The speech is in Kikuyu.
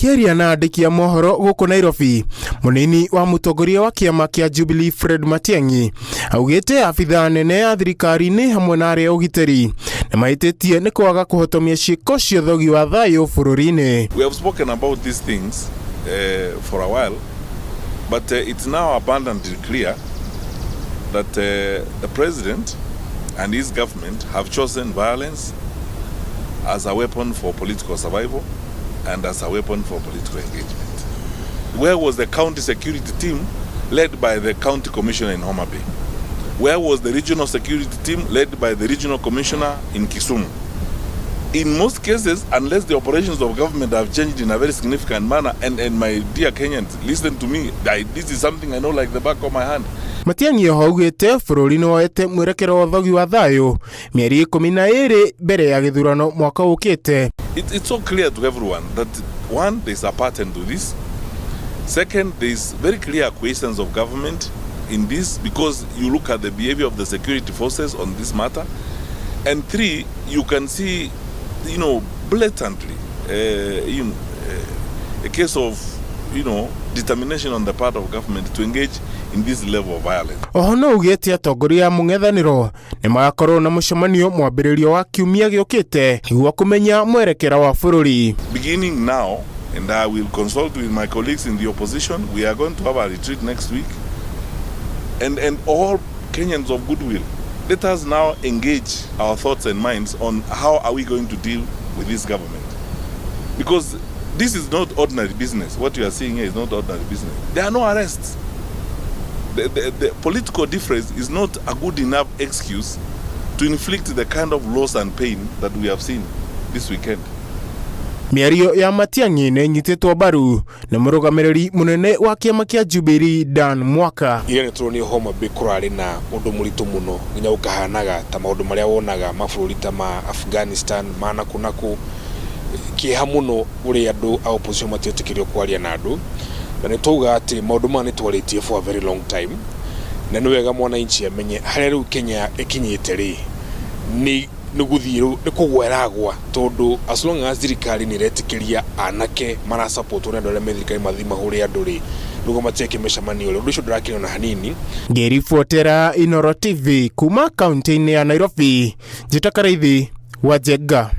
Akĩaria na andĩki a mohoro gũkũ Nairobi, mũnini wa mũtongoria wa kĩama kĩa Jubilee Fred Matiang'i augĩte abithaa nene a thirikari-inĩ hamwe na arĩa ũgitĩri nĩ mahĩtĩtie nĩ kwaga kũhotomia ciĩko cia ũthogi wa thayũ bũrũri-inĩ. We have spoken about these things for a while, but it's now abundantly clear that the president and his government have chosen violence as a weapon for political survival and as a weapon for political engagement. Where was the county security team led by the county commissioner in Homa Bay? Where was the regional security team led by the regional commissioner in Kisumu? In most cases, unless the operations of government have changed in a very significant manner, and my dear Kenyans, listen to me, this is something I know like the back of my hand. Matiang'i oho augĩte bũrũri nĩ woete mwerekero wa ũthogi wa thayũ mĩeri 12 mbere ya gĩthurano mwaka ũkĩte. It's so clear to everyone that, one, there's a pattern to this. Second, there's very clear acquiescence of government in this because you look at the behavior of the security forces on this matter. And three, you can see blatantly, a case of determination on the part of government to engage in this level of violence. Oho no ugĩte atongoria a mũng'ethanĩro nĩ magakorwo na mũcemanio mwambĩrĩrio wa kiumia gĩũkĩte nĩguo kũmenya mwerekera wa bũrũri. Beginning now, and I will consult with my colleagues in the opposition, we are going to have a retreat next week. And all Kenyans of goodwill, let us now engage our thoughts and minds on how are we going to deal with this government. Because this is not ordinary business. What you are seeing here is not ordinary business. There are no arrests. The political difference is not a good enough excuse to inflict the kind of loss and pain that we have seen this weekend. Mĩario ya Matiang'i nĩ ĩnyitĩtwo mbaru nĩ mũrũgamĩrĩri mũnene wa kĩama kĩa Jubilee Dan Mwaka. Iria nĩ tũronio Homa Bay kũrarĩ na ũndũ mũritũ mũno nginya ũkahanaga ta maũndũ marĩa wonaga mabũrũri ta ma Afghanistan ma nakũ nakũ. Kĩeha mũno ũrĩa andũ a opposition matietĩkĩrio kwaria na andũ, na nĩ twauga atĩ maũndũ maya nĩ twarĩtie for a very long time, na nĩ wega mwananchi amenye harĩa rĩu Kenya ĩkinyĩte rĩ nĩ gũthiĩ rĩu nĩ kũgwa ĩragwa, tondũ as long as thirikari nĩ ĩretĩkĩria anake marasapotwo nĩ andũ arĩa me thirikari mathiĩ mahũre andũ rĩ nĩguo matieke mĩcemanio rĩ, ũndũ ũcio ndũrakĩrĩ ona hanini. Ngĩribotera Inoro TV kuma kaunti-inĩ ya Nairobi, Njĩta Karaithi wa Njenga.